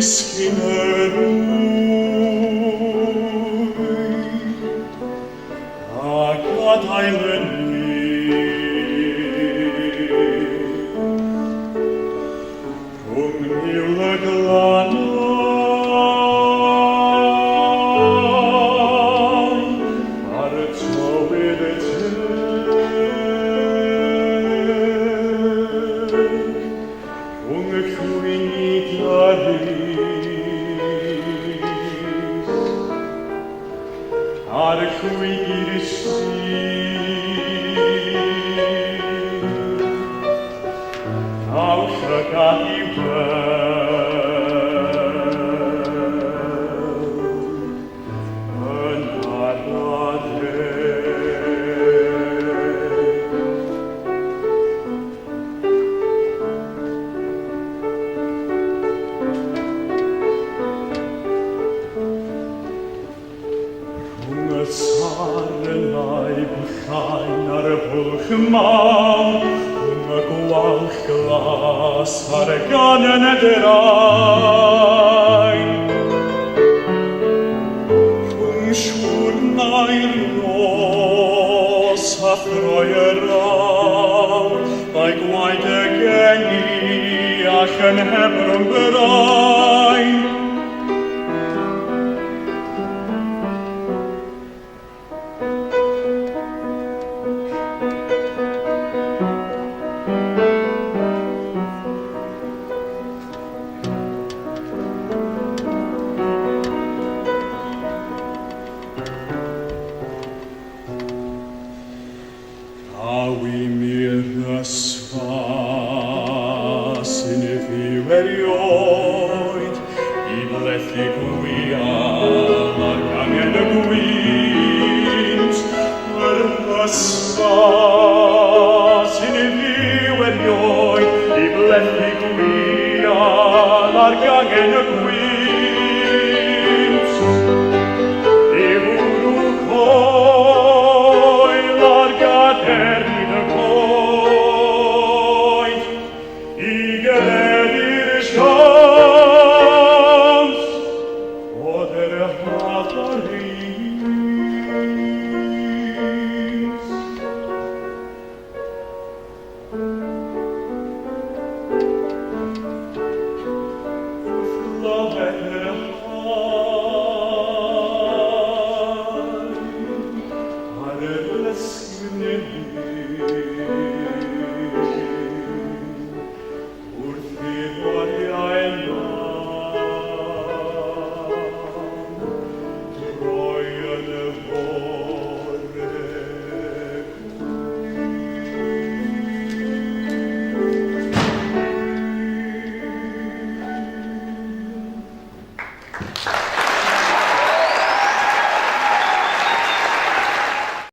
Disgyn yr wy a gadael y nyth rhwng niwl y glannau a'r tywydd teg. Rhwng y llwyni dyrys a'r llwybr syth, daw llygad i weld yn ara deg. Rhwng y sarnau bychain ar y bwlch mawr, rhwng y gwalch glas a'r ganen ddrain, rhwng siwrnai'r nos a throi yr awr, mae gwaed y geni allan hebrwng brain. Daw i mi'r ysfa sy'n fyw erioed, i blethu gwial ar gangen y gwynt. Yr ysfa sy'n fyw erioed, i blethu gwial ar gangen y gwynt. I fwrw coel ar gadernid y coed, i geledu'r siawns fod yr haf ar reis. Wrth glywed yr haul ar yr ysgwrn.